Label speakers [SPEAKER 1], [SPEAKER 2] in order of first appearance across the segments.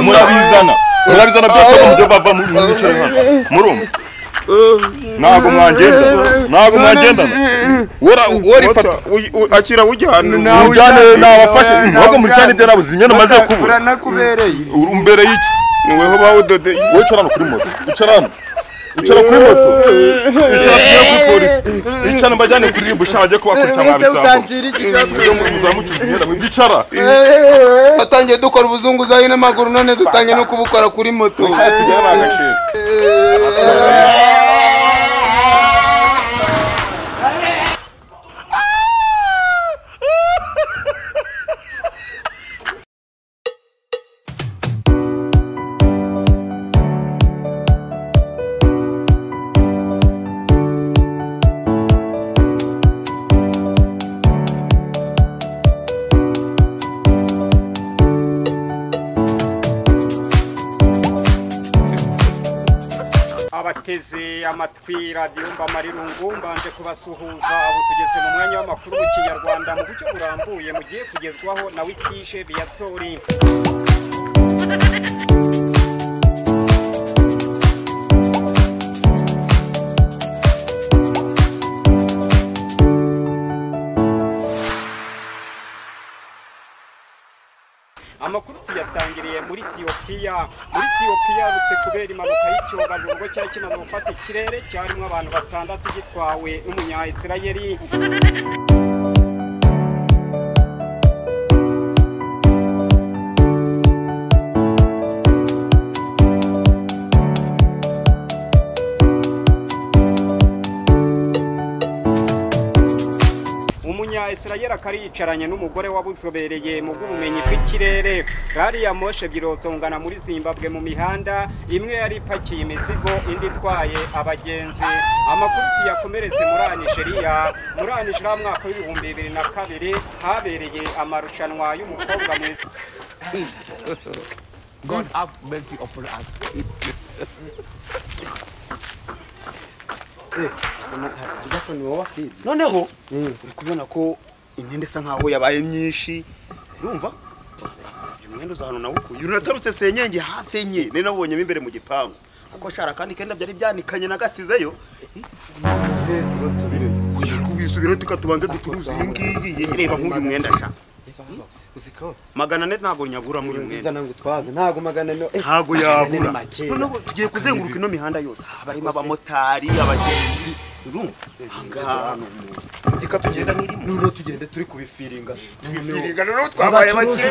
[SPEAKER 1] Murabizana. Murabizana byose mu byo bava mu mwicaye hano. Murumva. Ntago mwagenda. Ntago mwagendana. Wora ifata
[SPEAKER 2] akira ujyana.
[SPEAKER 1] Ujyane nabafashe. Ntabwo mujyane ibyo nabuze imyenda maze kubura.
[SPEAKER 3] Uranakubereye.
[SPEAKER 1] Umbereye iki?
[SPEAKER 2] Niweho bawudode.
[SPEAKER 1] Wowe icara hano kuri moto. Icara hano. Icara kuri moto. Icara kuri polisi. Icara mbajyane kuri rimbo shaje kubakurikira mwabisambo. Muzamukiza imyenda mwicara.
[SPEAKER 3] Atangiye dukora ubuzunguzayi n'amaguru none dutangiye no kubukora kuri moto.
[SPEAKER 4] Abateze amatwi radiyo Mbamarirungu mbanje kubasuhuza. Abo tugeze mu mwanya w'amakuru mu Kinyarwanda mu buryo burambuye mugiye kugezwaho na Witishe Biyatori. Amakuru tuyatangiriye muri Ethiopia. Muri Ethiopia rutse kubera impanuka y'icyogajuru ubwo cyari kimaze gufata ikirere cyarimo abantu batandatu gitwawe n'umunya Israeli. Umunya Israel akari yicaranye n'umugore wabuzobereye mu bw'ubumenyi bw'ikirere. Gari ya moshe birozongana muri Zimbabwe mu mihanda imwe yari ipakiye imizigo indi itwaye abagenzi. Amakuru tuyakomereze muri Nigeria. Muri Nigeria mu mwaka w'2002 habereye amarushanwa y'umukobwa mwiza.
[SPEAKER 5] God have mercy upon us.
[SPEAKER 2] Noneho uri kubona ko imyenda isa nkaho yabaye myinshi, urumva uyu mwenda uzahano nawo uyu natarutse senyenge hafi enye nari nabonyemo imbere mu gipangu kuko shara kandi kenda byari byanikanye nagasizeyo. Wisubire tukatubanze ducuruza iyi ngiyi. Reba nk'uyu mwenda sha 400 ntago nyagura muri mwenda
[SPEAKER 3] ntago 400
[SPEAKER 2] ntago yabura. Noneho tugiye kuzenguruka ino mihanda yose barimo abamotari abagenzi urumva ahangaha mugika tugenda nirimo
[SPEAKER 3] nuno tugende turi kubifiringa
[SPEAKER 2] tubifiringa noneho twabaye abakire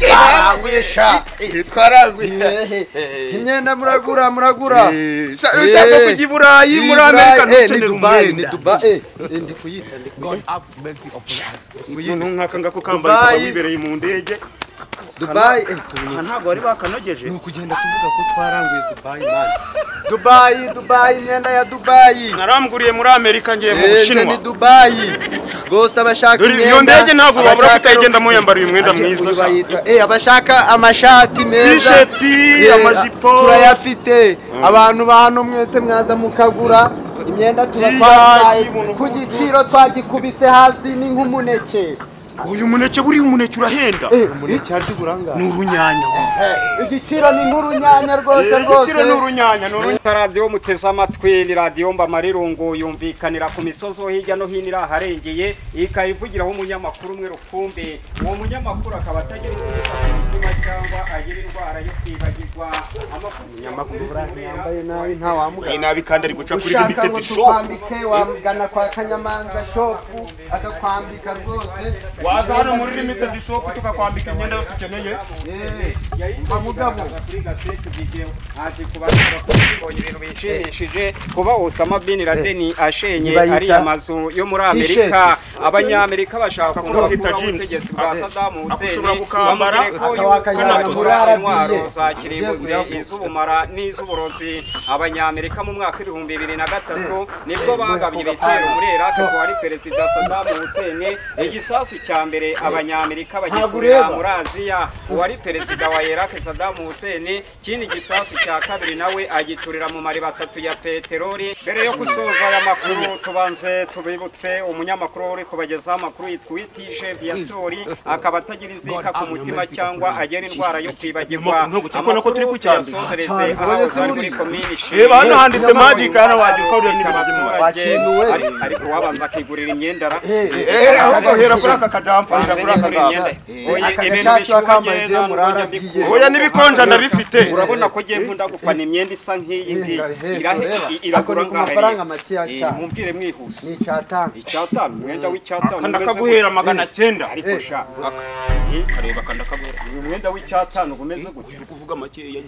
[SPEAKER 3] twaraguye sha twaraguye imyenda muragura muragura
[SPEAKER 2] ushaka kujya i Burayi muri Amerika
[SPEAKER 3] ntukenera umwenda ni Dubai ndi kuyita ndi
[SPEAKER 5] God have mercy upon us.
[SPEAKER 2] Noneho nkaka ngako kambaye wibereye mu ndege
[SPEAKER 3] Dubai
[SPEAKER 2] ntabwo bari bakanogeje
[SPEAKER 3] ni ukugenda tuvuga ko twaranguye Dubai man. Dubai Dubai imyenda ya Dubai
[SPEAKER 2] naramburiye muri Amerika ngiye mu Bushinwa
[SPEAKER 3] ni Dubai gose abashaka imyenda
[SPEAKER 2] iyo ndege ntabwo babura kutayigendamo yambara uyu mwenda mwiza
[SPEAKER 3] abashaka amashati meza
[SPEAKER 2] t-shirt amajipo
[SPEAKER 3] turayafite. Abantu ba hano mwese mwaza mukagura imyenda tubatwaye ku giciro twagikubise hasi ni nk'umuneke.
[SPEAKER 2] Uyu muneke buri umuneke urahenda.
[SPEAKER 3] Umuneke harya uguranga
[SPEAKER 2] ni urunyanya.
[SPEAKER 3] Igiciro ni nk'urunyanya rwose rwose.
[SPEAKER 2] Igiciro ni urunyanya ni urunyanya.
[SPEAKER 4] Radio muteze amatwi ni radio Mbamarirungu yumvikanira ku misozo hirya no hino iraharengeye ikayivugiraho umunyamakuru umwe rukumbi. Uwo munyamakuru akaba atagira inzika ku mutima cyangwa agira indwara yo kwibagirwa.
[SPEAKER 3] Umunyamakuru yambaye nabi nta wamuga.
[SPEAKER 2] Nabi kandi ari guca kuri limited shop.
[SPEAKER 3] Ushaka wamugana kwa Kanyamanza shop akakwambika rwose.
[SPEAKER 2] Waza hano muri limited shop tukakwambika imyenda yose ukeneye.
[SPEAKER 3] Mugabo
[SPEAKER 4] kuri gasete video azi kubasaba kubonye ibintu bishimishije kuba Osama bin Laden ashenye ari amazu yo muri Amerika. Abanyamerika bashaka kubura ubutegetsi bwa Saddam Hussein bamugire intwaro za kirimbuzi iz'ubumara n'iz'uburozi. Abanyamerika mu mwaka 2003 nibwo bagabye ibitero muri Iraq ko ari Perezida Saddam Hussein. Igisasu cya mbere abanyamerika bagikurira muri Aziya uwari perezida wa Iraq Saddam Hussein, kindi gisasu cya kabiri nawe agiturira mu mariba atatu ya peteroli. Mbere yo gusoza aya makuru tubanze tubibutse umunyamakuru uri kubagezaho amakuru yitwa Uwitije Viatori, akaba atagira inzika ku mutima cyangwa agera indwara yo kwibagirwa. Amakuru tuyasozereze aho zari muri komini Shiri.
[SPEAKER 2] Reba hano handitse magic, hano wagira uko uriya n'ibintu.
[SPEAKER 4] Ariko wabanza akigurira imyenda ra.
[SPEAKER 2] Ahubwo hera kuri aka kajampa, hera kuri aka
[SPEAKER 4] imyenda. Ibintu bishyuha.
[SPEAKER 2] Oya nibikonja ndabifite.
[SPEAKER 4] Urabona ko giye nkunda gufana imyenda isa nk'iyi ngiyi. Iragura
[SPEAKER 3] amafaranga make cyane.
[SPEAKER 4] Mumbwire mwihuse.
[SPEAKER 3] Ni icyatanu.
[SPEAKER 4] Icyatanu, umwenda w'icyatanu
[SPEAKER 2] umeze. Ndakaguhera 900
[SPEAKER 4] ariko sha.
[SPEAKER 2] Kareba kanda kaguhera.
[SPEAKER 4] Uyu mwenda w'icyatanu umeze gute?
[SPEAKER 2] Uyu kuvuga make.
[SPEAKER 3] Iyi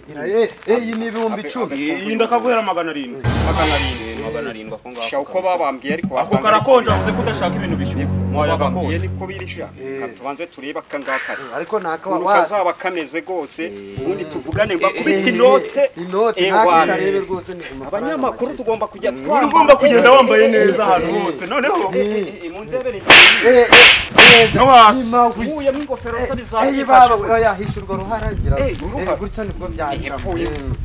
[SPEAKER 3] ni 10,000.
[SPEAKER 2] Iyi ndakaguhera 700. 700 ako ngako.
[SPEAKER 4] Sha uko babambwiye ariko
[SPEAKER 2] wasanga. Ako karakonja uze kudashaka ibintu bishyuha.
[SPEAKER 4] Mwaya gakonja niko birisha. Katubanze tureba aka ngaka.
[SPEAKER 3] Ariko naka
[SPEAKER 4] wa kazaba kameze gose ubundi tuvugane mbakubita inote.
[SPEAKER 3] Inote ntakarebe rwose ni amafaranga.
[SPEAKER 4] Abanyamakuru tugomba kujya twambara.
[SPEAKER 2] Ugomba kugenda wambaye neza ahantu hose. Noneho
[SPEAKER 4] mundebere
[SPEAKER 2] no hasi.
[SPEAKER 4] Uye mwingofero se bizafasha.
[SPEAKER 3] Baba oya hishurwa ruhara ngira. Gutyo nibwo byajya.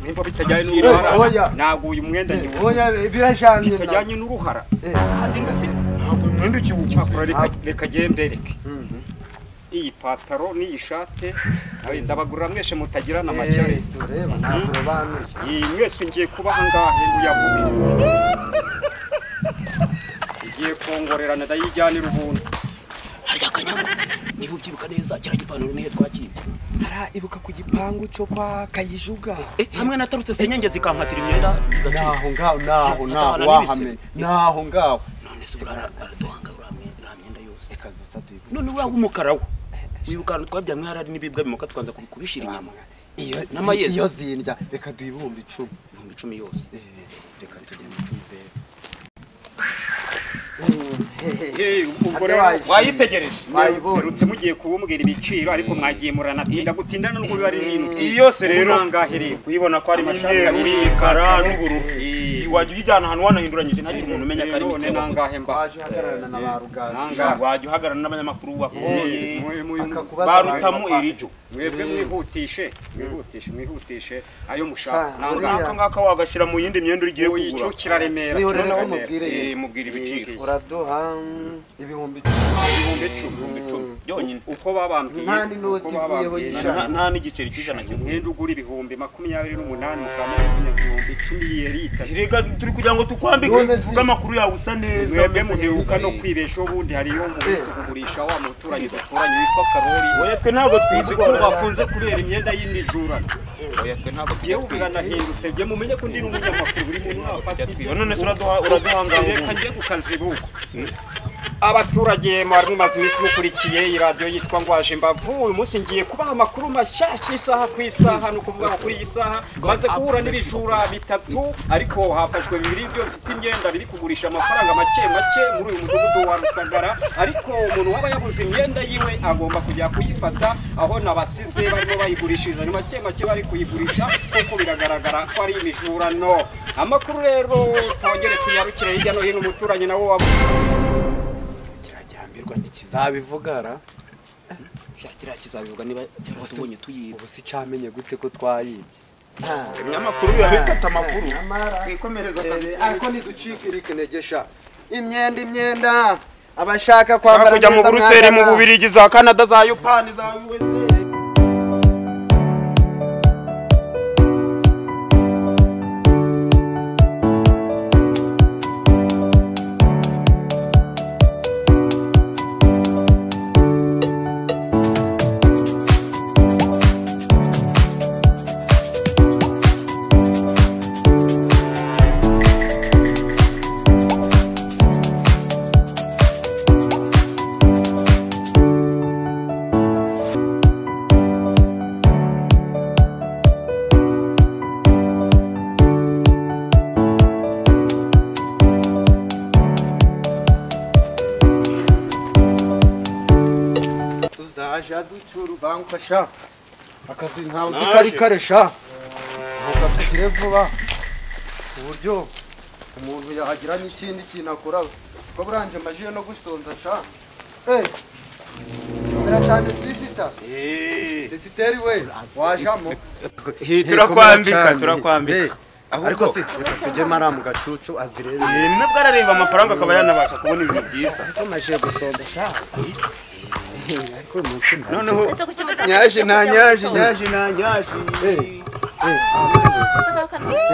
[SPEAKER 4] Nimba bitajyanye n'uruhara. Ntabwo uyu mwenda ngiwe.
[SPEAKER 3] Oya birajamye.
[SPEAKER 4] Bitajyanye n'uruhara.
[SPEAKER 2] Kandi ndasi ntabwo uyu mwenda ukiwucyakora
[SPEAKER 4] reka gembereke. Iyi pataro n'iyi shate ndabagurira mweshe mutagirana amakere. Iyi mwese ngiye kubaha ngahe uyavuge. Ngiye kongorerana ndayijyanira ubuntu.
[SPEAKER 2] Harya kanyama niba ubyibuka neza kira gipantaro nihe twakibye.
[SPEAKER 3] Hara ibuka ku gipangu cyo kwa Kayijuga.
[SPEAKER 2] Hamwe natarutse senyenge zikankatira imyenda igacika.
[SPEAKER 3] Naho ngaho naho naho wahamenye. Naho ngaho.
[SPEAKER 2] None se uraduhanga uramyenda yose. None uriya w'umukara we. Wibuka twabyamwe harari n'ibibwa bimuka twanza kubishira inyama.
[SPEAKER 3] Iyo iyo zindya reka duhe 10,000.
[SPEAKER 2] 10,000 yose.
[SPEAKER 3] Reka tugende twibere.
[SPEAKER 4] Ubwo rero
[SPEAKER 2] wayitegereje
[SPEAKER 4] mperutse mugiye kubumbwira ibiciro ariko mwagiye muranatinda gutindana n'ubwo biba ari ibintu
[SPEAKER 2] iyi yose rero
[SPEAKER 4] nangahe rero
[SPEAKER 2] kuyibona ko ari imyeru imikara n'ubururu wajya uyijyana ahantu wanahinduranyije ntagire umuntu umenya ko ari
[SPEAKER 4] none nangahe mba
[SPEAKER 3] waje uhagararana na ba Rugaju
[SPEAKER 2] wajya uhagararana n'abanyamakuru bakomeye ba Rutamu Erijo
[SPEAKER 4] mwebwe mwihutishe mwihutishe mwihutishe ayo mushaka
[SPEAKER 2] nangahe aka ngaka wagashira mu yindi myenda ugiye kugura
[SPEAKER 4] icyo kiraremera
[SPEAKER 2] mubwire ibiciro
[SPEAKER 3] uraduha 10,000
[SPEAKER 4] 10,000 byonyine uko babambwiye
[SPEAKER 3] uko babambwiye
[SPEAKER 2] nta n'igiceri cy'ijana cyo
[SPEAKER 4] umwenda ugura 28,000 mukamenya 10,000 yerita
[SPEAKER 2] rega turi kugira ngo tukwambike uvuga amakuru yawe usa neza
[SPEAKER 4] mwebwe muheruka no kwibesha ubundi hariyo muhetse kugurisha wa muturanyi duturanye witwa Karori
[SPEAKER 2] oya twe ntabwo twizi
[SPEAKER 4] ko bafunze kubera imyenda y'imijura
[SPEAKER 2] oya twe ntabwo
[SPEAKER 4] yewe biranahindutse bye mumenye ko ndi n'umunyamakuru buri muntu afata
[SPEAKER 2] none se uraduhanga
[SPEAKER 4] reka ngiye kukazibuka Abaturage mwari mumaze iminsi mukurikiye iyi radiyo yitwa Ngwaje Imbavu. Uyu munsi ngiye kubaha amakuru mashyashya isaha ku isaha, ni ukuvuga ngo kuri iyi saha maze guhura n'ibijura bitatu, ariko hafashwe bibiri byo bifite imyenda biri kugurisha amafaranga make make muri uyu mudugudu wa Rusagara. Ariko umuntu waba yabuze imyenda yiwe agomba kujya kuyifata aho nabasize barimo bayigurishiriza, ni make make bari kuyigurisha kuko biragaragara ko ari imijurano. Amakuru rero twongere tunyarukire hirya no hino, umuturanyi nawo wa
[SPEAKER 3] Ntikizabivugara
[SPEAKER 2] shakira kizabivuga niba cyarabonye tuyiba.
[SPEAKER 3] Ubu si cyamenye gute ko twayibye?
[SPEAKER 2] Ibinyamakuru biba bifata amakuru twikomereza
[SPEAKER 3] ariko ntiducikirike integesha imyenda imyenda abashaka kwambara
[SPEAKER 2] kujya mu Buruseli, mu Bubiligi, za Canada, za Japan, za USA.
[SPEAKER 3] Ducuru akazi ntawe uzikari karesha ukatugire vuba uburyo umuntu yahagira n'ikindi kintu akora ko buranje majiye no gusonza sha cyane sisita sisiteri we wajamo
[SPEAKER 2] turakwambika turakwambika
[SPEAKER 3] Ariko se reka tujye mara mu gacucu azirebe.
[SPEAKER 2] Nabwo arareba amafaranga akaba yanabasha kubona ibintu byiza.
[SPEAKER 3] Ariko maje gusonda sha. Ariko umunsi
[SPEAKER 2] noneho nyaje na nyaje nyaje na nyaje.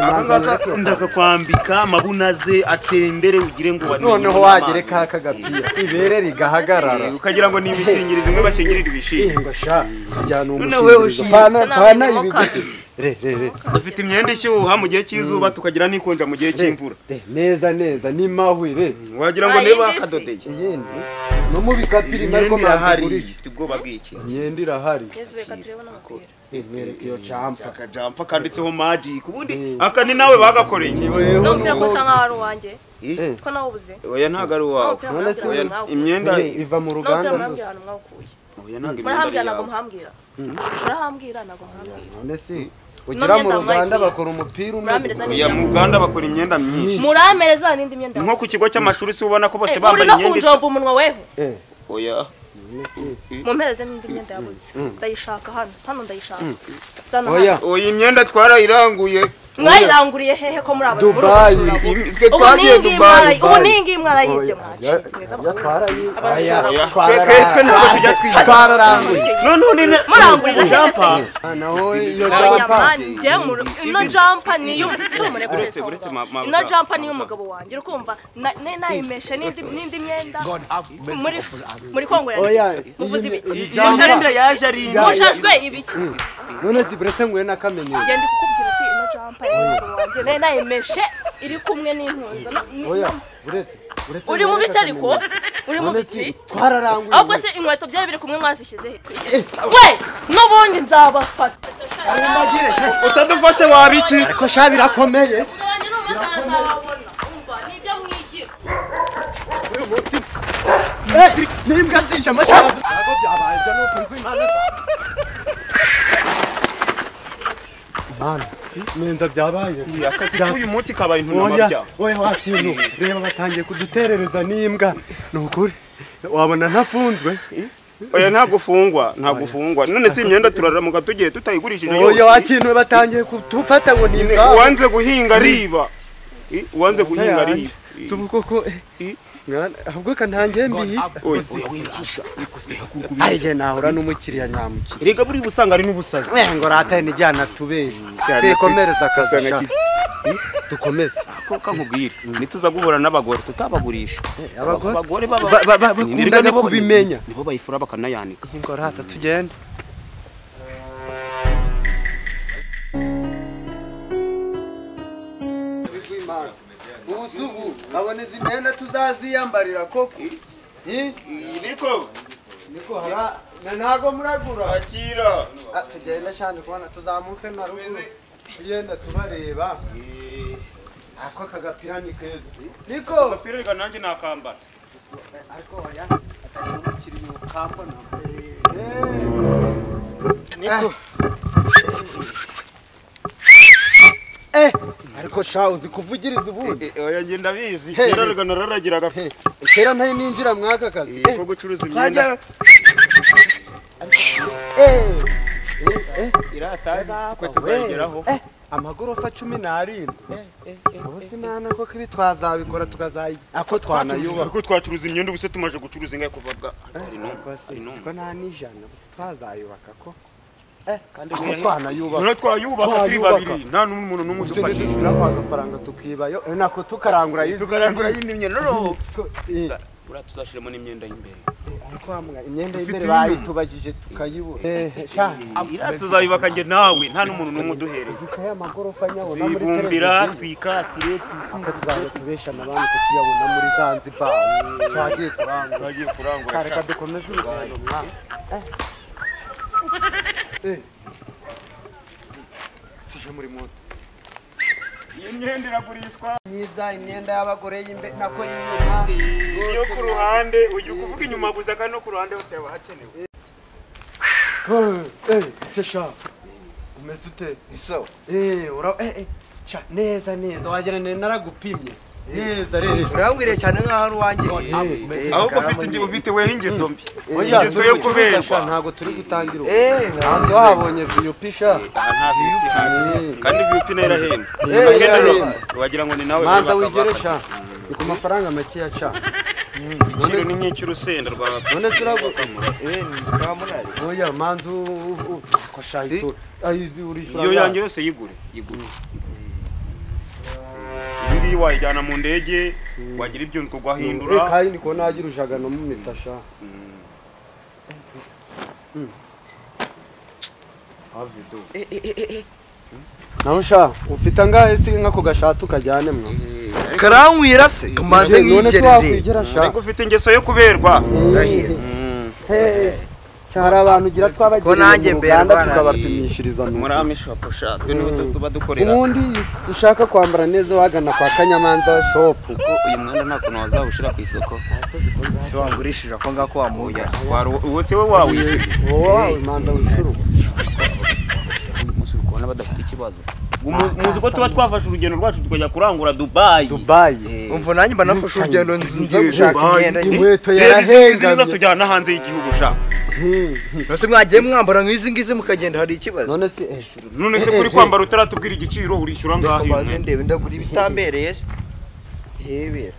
[SPEAKER 2] Aka ndakakwambika amabunaze atembere ugire ngo wani.
[SPEAKER 3] Noneho wagereka aka gapira ibere rigahagarara
[SPEAKER 2] ukagira ngo ni imishingirizi imwe bashingirira ibishimbo.
[SPEAKER 3] Ngo sha kujyana umushingirizo pana pana ibigufi. Re re re.
[SPEAKER 2] Dufite imyenda ishyuha mu gihe cy'izuba tukagira n'ikonja mu gihe cy'imvura.
[SPEAKER 3] Neza neza ni mahwire.
[SPEAKER 2] Wagira ngo niba akadodeye.
[SPEAKER 3] Iyindi no mu bikapiri nariko
[SPEAKER 2] marahari. Ifite ubwoba bw'iki.
[SPEAKER 3] Imyenda irahari.
[SPEAKER 6] Yezu reka turebe n'amapira.
[SPEAKER 3] Mwereke iyo jampa.
[SPEAKER 2] Akajampa kanditseho magic. Ubundi aka ni nawe bagakoreye.
[SPEAKER 6] No mpira ko sanga ari uwanjye. Ko nawe ubuze.
[SPEAKER 2] Oya ntago ari uwawe. Imyenda
[SPEAKER 3] iva mu ruganda.
[SPEAKER 2] Oya ntago imyenda
[SPEAKER 6] ntago muhambwira. Murahambwira ntago muhambwira.
[SPEAKER 3] None se ugira mu ruganda bakora umupira umwe.
[SPEAKER 2] Oya mu ruganda bakora imyenda myinshi.
[SPEAKER 6] Muramereza n'indi myenda.
[SPEAKER 2] Nko ku kigo cy'amashuri se ubona ko bose bambaye imyenda.
[SPEAKER 6] Uri no kunjomba umunwa weho.
[SPEAKER 2] Oya.
[SPEAKER 6] Mumpereze n'indi myenda yabuze. Ndayishaka hano. Hano ndayishaka.
[SPEAKER 3] Oya.
[SPEAKER 2] Oya imyenda twarayiranguye.
[SPEAKER 6] Mwayiranguriye hehe ko muri aba
[SPEAKER 3] Dubai.
[SPEAKER 2] Twe twagiye Dubai.
[SPEAKER 6] Ubu ningi mwarayibye mwacitse neza.
[SPEAKER 2] Twe ntabwo tujya twiba.
[SPEAKER 3] Twararanguye.
[SPEAKER 2] None none
[SPEAKER 6] murangurira hehe se?
[SPEAKER 3] Naho iyo jampa.
[SPEAKER 6] Ino jampa ni yo ino jampa ni y'umugabo wanjye urukumva nayimeshe n'indi myenda muri Kongo muvuze ibiki. Mushajwe ibiki.
[SPEAKER 3] None si buretse nguye nakamenye.
[SPEAKER 6] Ngende kukubwira ati ino jampa y'umugabo wanjye nayimeshe iri kumwe n'impunzi.
[SPEAKER 3] Oya buretse
[SPEAKER 6] uri mu biki ariko uri mu biki
[SPEAKER 3] twararanguye.
[SPEAKER 6] Ahubwo se inkweto byari biri kumwe mwazishyize he? We n'ubundi nzabafata.
[SPEAKER 2] Utadufashe wabiki.
[SPEAKER 3] Ariko sha birakomeye. Nimbwa zisha amashara. Ntabwo byabaye byo nuko kwimana. Mana menza byabaye.
[SPEAKER 2] Akazi k'uyu munsi kabaye intunamabya.
[SPEAKER 3] Oya wakintu reba batangiye kuduterereza n'imbwa nukuri wabona ntafunzwe.
[SPEAKER 2] Oya ntago ufungwa ntago ufungwa. None si imyenda turaramuka tugiye tutayigurishije yose.
[SPEAKER 3] Oya wakintu batangiye kutufata ngo ni izabo.
[SPEAKER 2] Uwanze guhinga riba. Uwanze guhinga riba.
[SPEAKER 3] Subu koko ahubwo kantangiye mbihisha. Ari je nahura n'umukiriya nyamukiriya.
[SPEAKER 2] Rega buri busanga ari n'ubusazi.
[SPEAKER 3] Ngo rataye nijyana tubere. Twikomereza akazi sha. Dukomeze.
[SPEAKER 2] Ako kankubwira nituza guhura n'abagore tutabagurisha.
[SPEAKER 3] Abagore bakunda kubimenya.
[SPEAKER 2] Nibo bayifura bakanayanika.
[SPEAKER 3] Ngo rata tugende. Ubusubu aboneza imyenda tuzaziyambarira koko.
[SPEAKER 2] Niko
[SPEAKER 3] niko hara ntago muragura.
[SPEAKER 2] Akira.
[SPEAKER 3] Tugenda cyane kubona tuzamuke na ruguru. Tugenda tubareba. Ako kagapira ni keza. Niko
[SPEAKER 2] agapira rega nanjye nakambara.
[SPEAKER 3] Ariko oya atari umukiriya ukambona.
[SPEAKER 2] Niko
[SPEAKER 3] ariko sha uzi kuvugiriza ubundi.
[SPEAKER 2] Oya nge ndabizi. Kera rega nararagiraga.
[SPEAKER 3] Kera ntaye ninjira mwaka kazi.
[SPEAKER 2] Ko gucuruza imyenda. Irataye ko tuzageraho.
[SPEAKER 3] Amagorofa 17. Ubu simana ko kibi twazabikora tukazayi. Ako twanayubaka.
[SPEAKER 2] Ko twacuruza imyenda ubuse tumaje gucuruza ingaye kuva bwa.
[SPEAKER 3] Siko nta nijana ubuse twazayubaka ko. Kandi twanayubaka.
[SPEAKER 2] Twayubaka turi babiri nta n'umuntu n'umwe udufashije.
[SPEAKER 3] Dusubira kwa gafaranga tukibayo nako tukarangura yizi.
[SPEAKER 2] Tukarangura yindi myenda no. Bura tuzashiremo n'imyenda y'imbere.
[SPEAKER 3] Ariko hamwe imyenda y'imbere bayitubagije tukayibura.
[SPEAKER 2] Ira tuzayubaka nge nawe nta n'umuntu n'umwe uduhereza.
[SPEAKER 3] Zikaye amagorofa nyabona muri
[SPEAKER 2] televiziyo. Twikatire
[SPEAKER 3] tuzajya tubesha n'abandi kutuyabona muri Zanzibar. Twagiye kurangura.
[SPEAKER 1] Twagiye kurangura.
[SPEAKER 3] Reka dukomeze urugendo mwa. Tuje muri moto.
[SPEAKER 2] Imyenda iragurishwa.
[SPEAKER 3] Myiza imyenda y'abagore y'imbe nako y'inyuma.
[SPEAKER 2] Iyo ku ruhande ujya kuvuga inyuma gusa kandi no ku ruhande hose haba hakenewe.
[SPEAKER 3] Tesha. Umeze ute?
[SPEAKER 2] Iso.
[SPEAKER 3] Ura cha neza neza wagira ne naragupimye. Neza rero.
[SPEAKER 7] Urambwire cyane nkaho ari uwanjye.
[SPEAKER 2] Ahubwo ufite ingingo ufite weho ingeso mbi. Ingeso yo kuberwa.
[SPEAKER 3] Ntago turi gutangira. Ntazo wabonye VUP sha.
[SPEAKER 2] Nta VUP ihari. Kandi VUP nayo irahenda. Wagira ngo ni nawe.
[SPEAKER 3] Manza wigere sha. Ni ku mafaranga make ya ca.
[SPEAKER 2] Igiciro ni nk'icy'urusenda rwa.
[SPEAKER 3] None se uragukamura.
[SPEAKER 7] Nta
[SPEAKER 3] Oya manzu akosha iso. Ayizi urishura.
[SPEAKER 2] Iyo yanjye yose yigure. Yigure. Ngiyi wayijyana mu ndege wagira ibyo twagahindura.
[SPEAKER 3] Kandi niko nagira ujagano mu misasha. Avido. Naho sha ufite angahe se nkako gashatu kajyane mwa.
[SPEAKER 7] Karanwira se kamanze nkigerere.
[SPEAKER 2] Ariko ufite ingeso yo kuberwa.
[SPEAKER 3] Cyara abantu ugira twabagira mu Rwanda tukabapimishiriza
[SPEAKER 2] muri amishop sha twe niho tuba dukorera.
[SPEAKER 3] Ubundi ushaka kwambara neza wagana kwa Kanyamanza shop.
[SPEAKER 2] Kuko uyu mwenda nta kuntu wazawushira ku isoko.
[SPEAKER 7] Se wangurishije ko ngako wamuya.
[SPEAKER 2] Uwo se we wawe.
[SPEAKER 3] Wowe manza wishuru.
[SPEAKER 2] Uyu munsi uri kubona badafite ikibazo. Muzi ko tuba twafashe urugendo rwacu tukajya kurangura Dubai.
[SPEAKER 3] Dubai.
[SPEAKER 7] Umva nanjye mba nafashe urugendo nza gushaka imyenda.
[SPEAKER 3] Inkweto yarahengamye.
[SPEAKER 2] Tujyana hanze y'igihugu sha.
[SPEAKER 7] Nose mwagiye mwambara nk'izi ngizi mukagenda hari ikibazo.
[SPEAKER 3] None se
[SPEAKER 2] none se kuri kwambara utaratubwira igiciro urishyura ngaho.
[SPEAKER 7] Mbanze ndebe ndagura ibitambereye se. Hebera.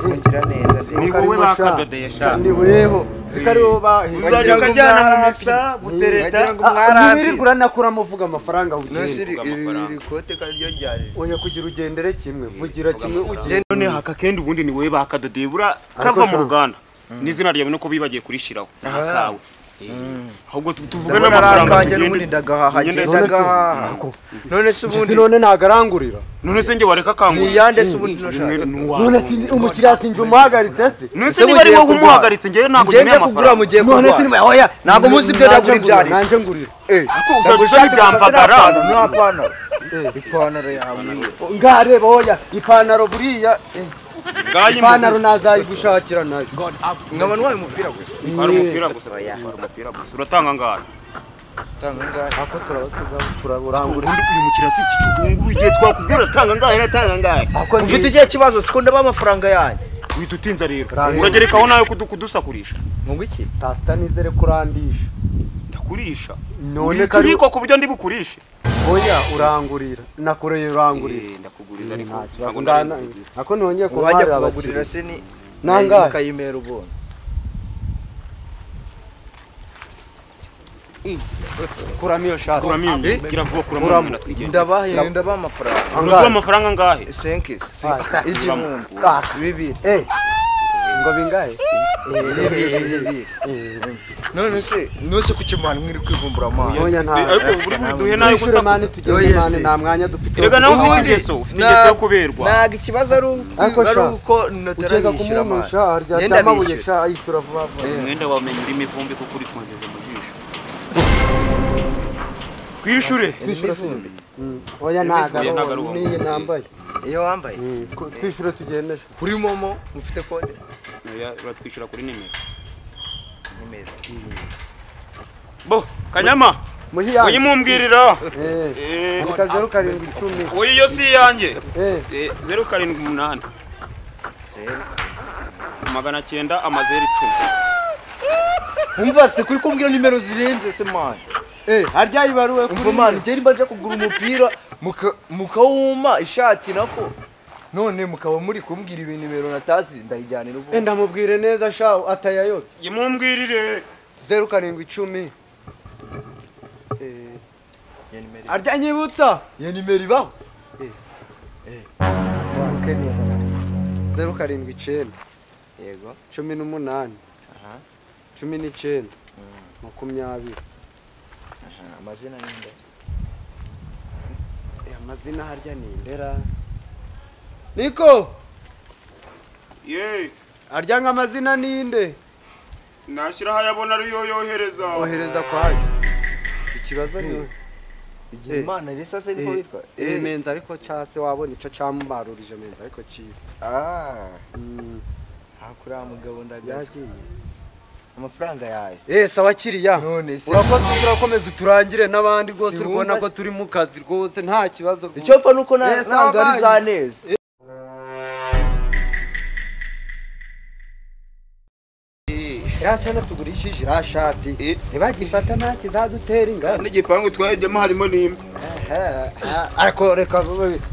[SPEAKER 7] Ngira neza.
[SPEAKER 2] Ni wowe bakadodeye sha.
[SPEAKER 3] Ni weho. Zikariho ba
[SPEAKER 2] uzajya ukajyana mu misa gutereta.
[SPEAKER 3] Nibirigura nakura muvuga amafaranga ugende.
[SPEAKER 7] Nose iri kote karyo ryari.
[SPEAKER 3] Oya kugira ugendere kimwe, vugira kimwe ugende.
[SPEAKER 2] None haka kendi ubundi ni wowe bakadodeye bura kava mu ruganda. N'izina ryawe nuko bibagiye kurishiraho nakawe. Ahubwo tuvuge n'amafaranga
[SPEAKER 7] tugende ndagahaha ndagahaha. None se ubundi
[SPEAKER 3] none nagarangurira.
[SPEAKER 2] None se nge wareka kangura.
[SPEAKER 7] Ni yande se ubundi noshaka.
[SPEAKER 3] None se umukiriya sinje umuhagaritse se.
[SPEAKER 2] None se niba ari wowe umuhagaritse ngewe ntabwo nkeneye amafaranga.
[SPEAKER 3] None se niba oya
[SPEAKER 7] ntabwo muzi ibyo ndagura ibyari.
[SPEAKER 3] Nanje ngurira.
[SPEAKER 2] Ako uzajya usaba ibyamvagara.
[SPEAKER 7] Nta pantaro. Ipantaro yawe.
[SPEAKER 3] Ngareba oya ipantaro buriya. Ipantaro nazayigushakira nayo.
[SPEAKER 7] Nkaba ntwaye umupira gusa.
[SPEAKER 2] Twara umupira gusa. Twara umupira gusa. Uratanga angahe?
[SPEAKER 7] Tanga angahe?
[SPEAKER 3] Ako turaburangura.
[SPEAKER 2] Uyu mukiriya si ikicugungu igihe twakubwira uratanga angahe uratanga angahe.
[SPEAKER 7] Ufite igihe kibazo siko ndaba amafaranga yanjye.
[SPEAKER 2] Uhita utinza rero. Uragerekaho nawe kudusakurisha.
[SPEAKER 7] Ngo iki?
[SPEAKER 3] Saa sita nizere kurandisha.
[SPEAKER 2] Ndakurisha.
[SPEAKER 3] None
[SPEAKER 2] kari ku buryo ndi bukurishe.
[SPEAKER 3] Oya urangurira. Nakoreye urangurira.
[SPEAKER 2] Ndakugurira ariko
[SPEAKER 3] ntabwo ndana. Ako nongeye
[SPEAKER 7] kubarira abakiriya se ni
[SPEAKER 3] nangahe
[SPEAKER 7] kayimera ubona.
[SPEAKER 3] Kuramiyo shaka.
[SPEAKER 2] Kuramiyo. Gira vuba kuramiyo natwigende.
[SPEAKER 7] Ndabahe ndabaha amafaranga.
[SPEAKER 2] Uraduha amafaranga angahe?
[SPEAKER 7] 5. 1000. 2.
[SPEAKER 3] Ngo bingahe?
[SPEAKER 7] None se kuki mwana mwiri kwivumbura amana.
[SPEAKER 3] Oya nta.
[SPEAKER 2] Ariko buri duhe nayo gusa
[SPEAKER 3] mani tugende mani nta mwanya dufite.
[SPEAKER 2] Rega nawe ufite ingeso, ufite ingeso yo kuberwa.
[SPEAKER 7] Ntago ikibazo ari uko
[SPEAKER 3] ukeka kumumusha arya amabuye sha ayicura vuba vuba.
[SPEAKER 2] Umwenda wamenye urimo ivumbi kuko uri konjeje mu jisho. Kwishure.
[SPEAKER 3] Kwishure. Oya ntago niyi nambaye.
[SPEAKER 7] Iyo wambaye.
[SPEAKER 3] Twishure tugende.
[SPEAKER 7] Kuri momo mufite kode.
[SPEAKER 2] Oya uratwishyura kuri nimero.
[SPEAKER 7] Nimero.
[SPEAKER 2] Bo Kanyama. Uyimumbwirira.
[SPEAKER 3] Andika 0710.
[SPEAKER 2] Oya iyo si yanjye. 078. 900 amazeru 10.
[SPEAKER 7] Umva se kuri kumbwira nimero zirenze se man.
[SPEAKER 3] Harya ibaruwe kuri.
[SPEAKER 7] Umva man ngeri mbaje kugura umupira mukawuma ishati nako. None mukaba muri kumbwira ibintu nimero natazi ndayijyanira ubu.
[SPEAKER 3] Ndamubwire neza sha atayayote.
[SPEAKER 2] Yimumbwirire
[SPEAKER 3] 0710. Arya nyibutsa.
[SPEAKER 7] Iyo nimero ibaho.
[SPEAKER 3] 079.
[SPEAKER 7] Yego.
[SPEAKER 3] 18. 19. 20.
[SPEAKER 7] Amazina ninde?
[SPEAKER 3] Amazina harya ni ndera. Niko.
[SPEAKER 2] Ye.
[SPEAKER 3] Arya ngamazina ninde?
[SPEAKER 2] Nashira hayabona ariyo yohereza.
[SPEAKER 3] Ohereza kwayo. Ikibazo ni
[SPEAKER 7] igihe Imana risa se niko bitwa.
[SPEAKER 3] Menza ariko cyase wabonye ico camubarurije menza ariko ciwe.
[SPEAKER 7] Hakura mugabo ndagaze.
[SPEAKER 3] Yagiye.
[SPEAKER 7] Amafaranga yaje.
[SPEAKER 3] Sawa kiriya. Urakoze urakomeza uturangire n'abandi rwose urubona ko turi mu kazi rwose nta kibazo.
[SPEAKER 7] Icyo pfa nuko ntabwo ari za neza.
[SPEAKER 3] Kiriya cyana tugurishije iriya shati ntibagifata nta kizadutera ingano.
[SPEAKER 2] N'igipangu twajyamo harimo n'imbwa.
[SPEAKER 3] Ariko reka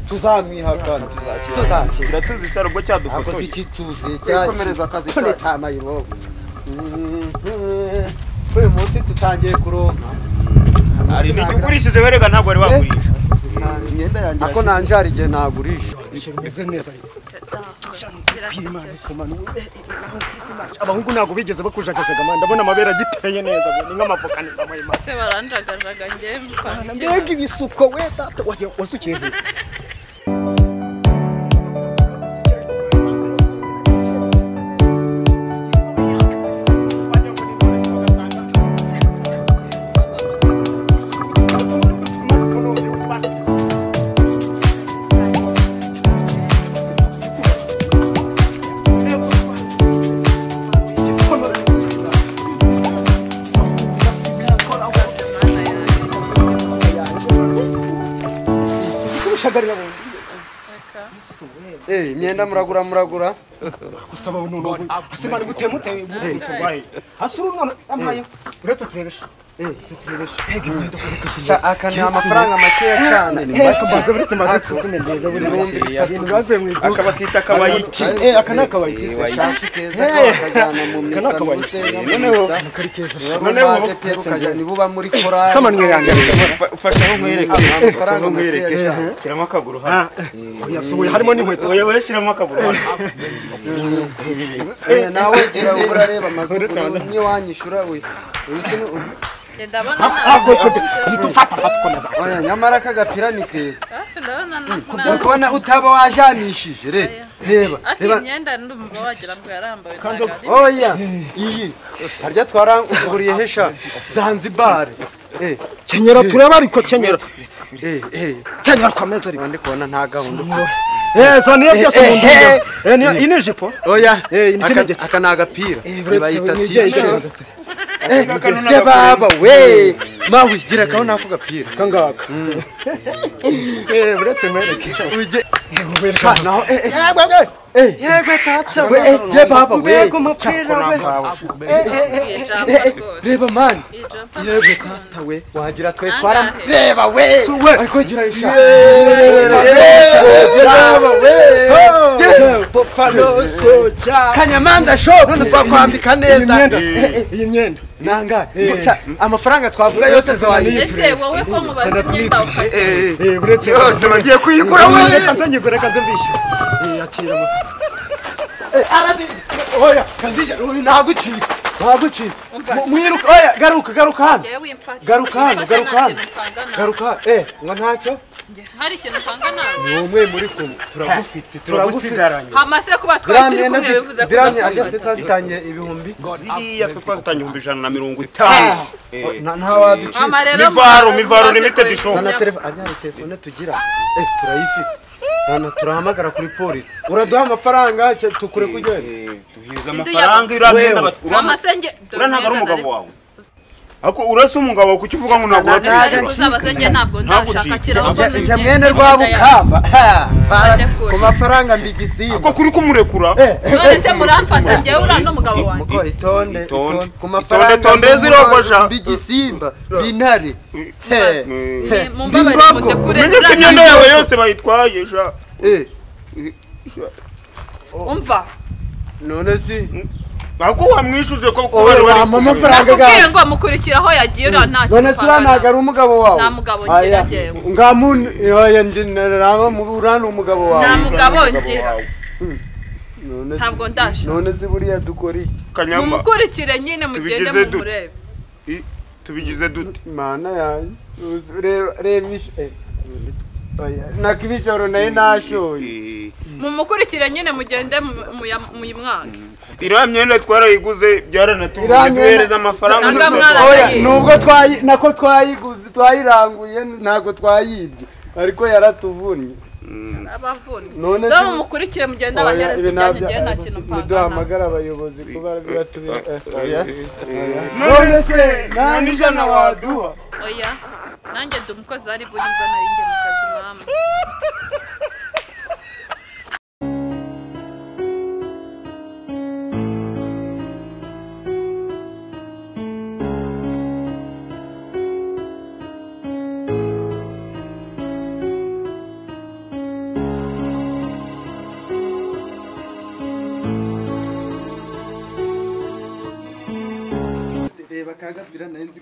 [SPEAKER 3] tuzamwihakana. Tuzakira.
[SPEAKER 2] Kiratuzi isaro ubwo cyadufotoye.
[SPEAKER 3] Ako si kituzi cyakikomereza akazi cya mayibobo. Uyu munsi tutangiye kuronka.
[SPEAKER 2] Hari n'igurishije werega ntabwo wari wagurisha.
[SPEAKER 3] Imyenda yanjye ako nanje hari igihe nagurisha.
[SPEAKER 8] Bimeze neza ariko. Abahungu ntabwo bigeze bakujagajaga man, ndabona amabere agiteye neza ni nk'amavoka ni bamwe mase.
[SPEAKER 6] Se baranjagajaga nge
[SPEAKER 8] mbega ibisuko we data wasukiye he?
[SPEAKER 3] Imyenda muragura muragura
[SPEAKER 8] gusaba none asimana gutemute guturwaye hasuru none amaye uretse turebesha
[SPEAKER 3] aka ni amafaranga makeya cyane
[SPEAKER 2] aka bakita akabayiti
[SPEAKER 8] aka ni akabayiti
[SPEAKER 3] shati keza bakajyana mu misa noneho niba uba muri korali
[SPEAKER 8] samanwe yanjye
[SPEAKER 2] ufasha aho nkwereke
[SPEAKER 3] amafaranga makeya cyane
[SPEAKER 2] shyiramo akaguru hano
[SPEAKER 8] harimo n'inkweto
[SPEAKER 2] oya shyiramo akaguru hano
[SPEAKER 3] nawe gira urareba amazu niyo wanyishura we nyamara aka gapira ni keza kubona utaba wajanishije reba oya iyi harya twaranguriye hesha Zanzibar
[SPEAKER 8] kenyera tureba ariko kenyera kenyera kwameza ariko
[SPEAKER 3] ndi kubona nta gahunda
[SPEAKER 8] zaniye byose mu nda iyi ni ijipo
[SPEAKER 3] oya aka ni agapira bayita t-shirt baba we mawi gira kaho nako gapira
[SPEAKER 8] kangaka uretse mwereke
[SPEAKER 3] uje naho yegwe tata we ye baba we reba man yegwe tata we wagira twe twara reba we ariko gira isha baba we
[SPEAKER 8] Buffalo soja
[SPEAKER 3] Kanyamanza shop bakwambika neza
[SPEAKER 8] iyi myenda
[SPEAKER 3] nanga amafaranga twavuga yose zawaye
[SPEAKER 6] ese wowe ko mubaza imyenda
[SPEAKER 8] uretse
[SPEAKER 2] yose bagiye kuyigura we
[SPEAKER 8] kanze nyigura kanze mbishyura akira
[SPEAKER 3] arabi oya kazisha nagucika nagucika mwiruka oya garuka garuka hano garuka hano garuka hano garuka ngo ntacyo
[SPEAKER 6] hari ikintu upanga nawe
[SPEAKER 3] ni umwe muri kumwe
[SPEAKER 8] turagufite turagusigaranye
[SPEAKER 6] hamase kuba twari turi kumwe bivuze ko
[SPEAKER 3] ziriya arya twe twazitangiye ibihumbi
[SPEAKER 2] ziriya twe twazitangiye 150
[SPEAKER 3] nta waducika
[SPEAKER 2] mivaro mivaro limited shop
[SPEAKER 3] na telefone tugira turayifite sana turahamagara kuri polisi uraduha amafaranga tukure kugenda
[SPEAKER 2] duhiza amafaranga iramenda
[SPEAKER 6] amasenge
[SPEAKER 2] urantaga ari umugabo wawe ako urasa umugabo kuki uvuga ngo ntabwo
[SPEAKER 6] urabishyura ntabwo ndashaka kiraho
[SPEAKER 3] nje mwene rwabukamba ku mafaranga mbigisimba
[SPEAKER 2] ako kuri kumurekura
[SPEAKER 6] none se muramfata ngewe uriya n'umugabo wanjye
[SPEAKER 3] muko itonde ku mafaranga
[SPEAKER 2] itonde zirogosha
[SPEAKER 3] mbigisimba bintare
[SPEAKER 6] mumbabarire mudekure
[SPEAKER 2] umenye ko imyenda yawe yose bayitwaye sha
[SPEAKER 6] umva
[SPEAKER 3] none si
[SPEAKER 2] ako wamwishuje ko bari bari
[SPEAKER 3] amafaranga
[SPEAKER 6] nakubwiye ngo mukurikira aho yagiye uriya nta kintu
[SPEAKER 3] none se uriya ntabwo ari umugabo wawe
[SPEAKER 6] nta mugabo ngira njyewe
[SPEAKER 3] ngamuntu oya nje naraba uriya ni umugabo wawe
[SPEAKER 6] nta mugabo ngira ntabwo ndasha
[SPEAKER 3] none se buriya dukora iki
[SPEAKER 2] kanyamba
[SPEAKER 6] mumukurikire nyine mugende mumurebe
[SPEAKER 2] tubigize dute
[SPEAKER 3] mana yanjye reba reba nakibishoro nayo nashoye
[SPEAKER 6] mumukurikire nyine mugende muyimwake
[SPEAKER 2] iriya myenda twarayiguze byaranatuvuye duhereza amafaranga
[SPEAKER 3] oya nubwo nako twayiguze twayiranguye ntabwo twayibye ariko yaratuvunnye
[SPEAKER 6] abavunye none mumukurikire mugende abahereza ibyanyu ngewe nta kintu mpangana
[SPEAKER 3] niduhamagara abayobozi kuba biratubira
[SPEAKER 2] none se nta n'ijana waduha
[SPEAKER 6] oya nanjye ndi umukozi wari buri mbona nari njye mu kazi mama.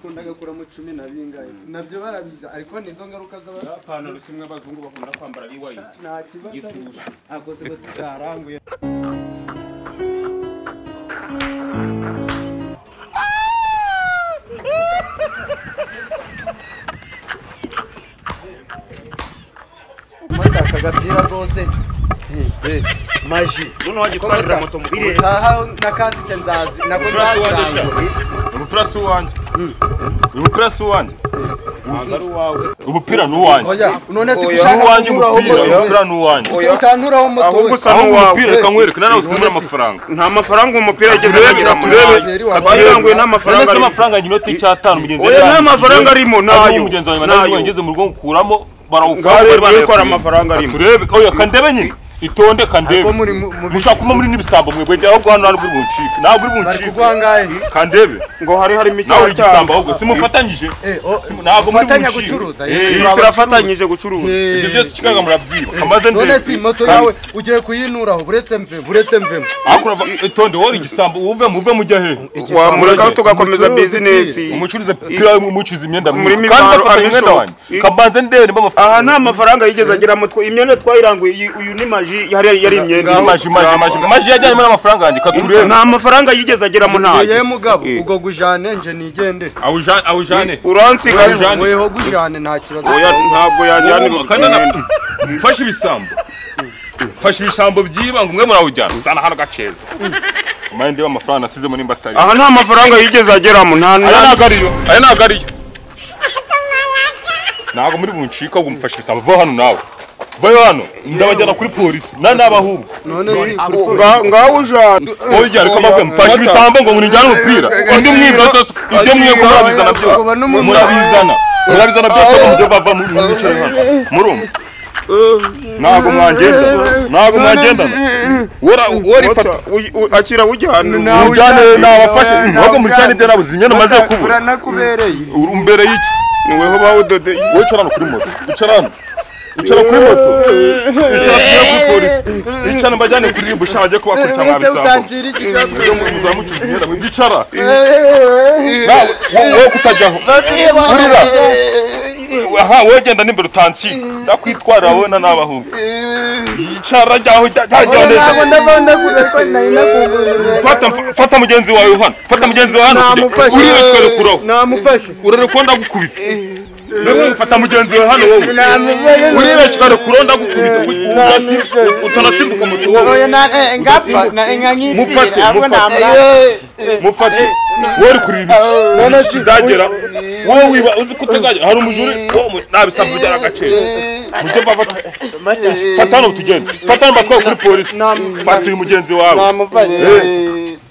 [SPEAKER 3] ko ndagakuramo 10 na bingahe nabyo barabija ariko nizo ngaruka z'aba
[SPEAKER 2] pantaro simwe abazungu bakunda kwambara iwayi
[SPEAKER 3] nta kibazo akoze ko tutaranguye. Mata kagapira rwose maji
[SPEAKER 2] none wagitwarira moto mu birere
[SPEAKER 3] aha nakazi cyenzazi nako nzazi
[SPEAKER 1] umupira si uwanjye umupira si uwanjye umupira ni uwanjye
[SPEAKER 3] oya none si gushaka
[SPEAKER 1] uwanjye umupira ni uwanjye
[SPEAKER 3] utanturaho moto
[SPEAKER 2] ahubwo usa n'uwawe
[SPEAKER 1] umupira reka nkwereke nawe usimura amafaranga
[SPEAKER 2] nta mafaranga umupira ageze agira turebe nta mafaranga
[SPEAKER 1] arimo amafaranga inoti cy'atanu mugenzi
[SPEAKER 2] oya nta mafaranga arimo nayo
[SPEAKER 1] mugenzi wanjye nayo ngeze mu rugo nkuramo
[SPEAKER 2] barawufata bari amafaranga arimo
[SPEAKER 1] turebe oya kandebe nyine itonde kandebe mushaka kuma muri nibisambo mwebwe ahubwo hano ntabwo uri buncike ntabwo uri buncike kandebe
[SPEAKER 2] ngo hari harimo
[SPEAKER 1] icyaha cyangwa ahubwo simufatanyije ntabwo muri
[SPEAKER 3] gucuruza
[SPEAKER 2] turafatanyije gucuruza
[SPEAKER 1] ibyo byose kikaga murabyiba kamaze ndebe
[SPEAKER 3] none si moto yawe ugiye kuyinuraho buretse mve
[SPEAKER 1] akura itonde wowe igisambo uve muve mujya he
[SPEAKER 2] wamureka tugakomeza business
[SPEAKER 1] umucuruze pira umucuruza imyenda kandi bafatanya imyenda wanjye kabanze ndebe nimba amafaranga
[SPEAKER 2] aha nta mafaranga yigeze agira mutwe imyenda twayiranguye uyu ni maji yari imyenda
[SPEAKER 1] maji yajyanye n'amafaranga yanjye katurebe
[SPEAKER 2] nta mafaranga yigeze ageramo ntayo
[SPEAKER 3] ye mugabo ubwo gujane nje nigendere
[SPEAKER 1] awujane
[SPEAKER 2] uransiga
[SPEAKER 3] weho gujane nta kibazo
[SPEAKER 2] oya ntabwo yajyana
[SPEAKER 1] kandi mfashe ibisambo mfashe ibisambo byiba ngo umwe murawujyana nzana hano gaceza mbaye ndeba amafaranga nasizemo nimba atari
[SPEAKER 2] aha nta mafaranga yigeze ageramo nta
[SPEAKER 1] aya ntabwo ariyo aya ntabwo ariyo ntabwo muri buncika ahubwo mfashe ibisambo va hano nawe vayo hano ndabajyana kuri polisi na nabahubwo
[SPEAKER 3] none si
[SPEAKER 2] ngaho ujana
[SPEAKER 1] oya ariko mbabwe mfashe ibisambo ngo nijyane umupira undi mwibira zose ibyo mwiye murabizana byose murabizana byose ngo mujye bava muri mwicare hano murumva ntabwo mwagendana wora ifata
[SPEAKER 2] akira ujyana
[SPEAKER 1] ujyane nabafashe ahubwo mujyane ibyo nabuze imyenda maze kubura
[SPEAKER 3] uranakubereye
[SPEAKER 1] umbereye iki
[SPEAKER 2] niweho bawudode
[SPEAKER 1] wowe icara hano kuri moto icara hano icara kuri moto icara kuri polisi icara mbajyane kuri ribu sha bajye kubakurica mwabisambo muzamucuza imyenda mwibyo icara nawe wowe kutajyaho urira aha wowe genda n'imbere utansika ndakwitwarira wowe na n'abahungu icara jyaho jyaho neza fata mugenzi wawe hano fata mugenzi wawe hano urira tukarekuraho
[SPEAKER 3] namufashe
[SPEAKER 1] urarekura ndagukubita Wewe mfata mugenzi wawe hano wowe urira kikarekura ndagukubita utanasimbuka mutu wowe
[SPEAKER 3] ngapfa
[SPEAKER 1] mufate mufate wowe kuri ibi kidagera wowe wiba uzi ko utazagera hari umujuri wowe nabisambo byara agaciro mujye bava fata hano tugende fata hano batwaye kuri polisi fata uyu mugenzi wawe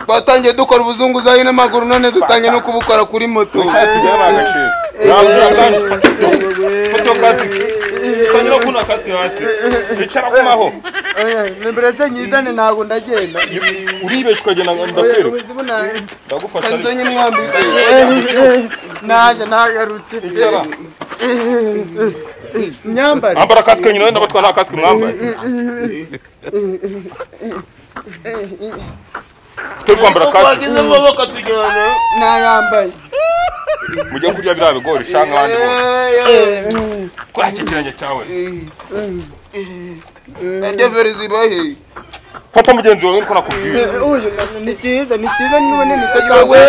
[SPEAKER 7] twatangiye dukora ubuzunguzayi n'amaguru none dutangiye no kubukora kuri moto
[SPEAKER 3] mberetse nyizane ntabwo ndagenda
[SPEAKER 1] uribeshya ukagenda ndakwereka ndagufata
[SPEAKER 7] nzanye mwambike
[SPEAKER 3] naje nagarutse myambare
[SPEAKER 1] ambara kasike nyina wenda batwa nta kasike mwambaye turi kwambara kasike
[SPEAKER 3] nayambaye
[SPEAKER 1] mujye kurya biriya bigori shanga abandi bose kuri iki kirenge cyawe
[SPEAKER 7] Edeveri zibahe
[SPEAKER 1] fata mugenzi wawe niko nakubwiye
[SPEAKER 3] uyu ni cyiza nibone ni cyo
[SPEAKER 7] we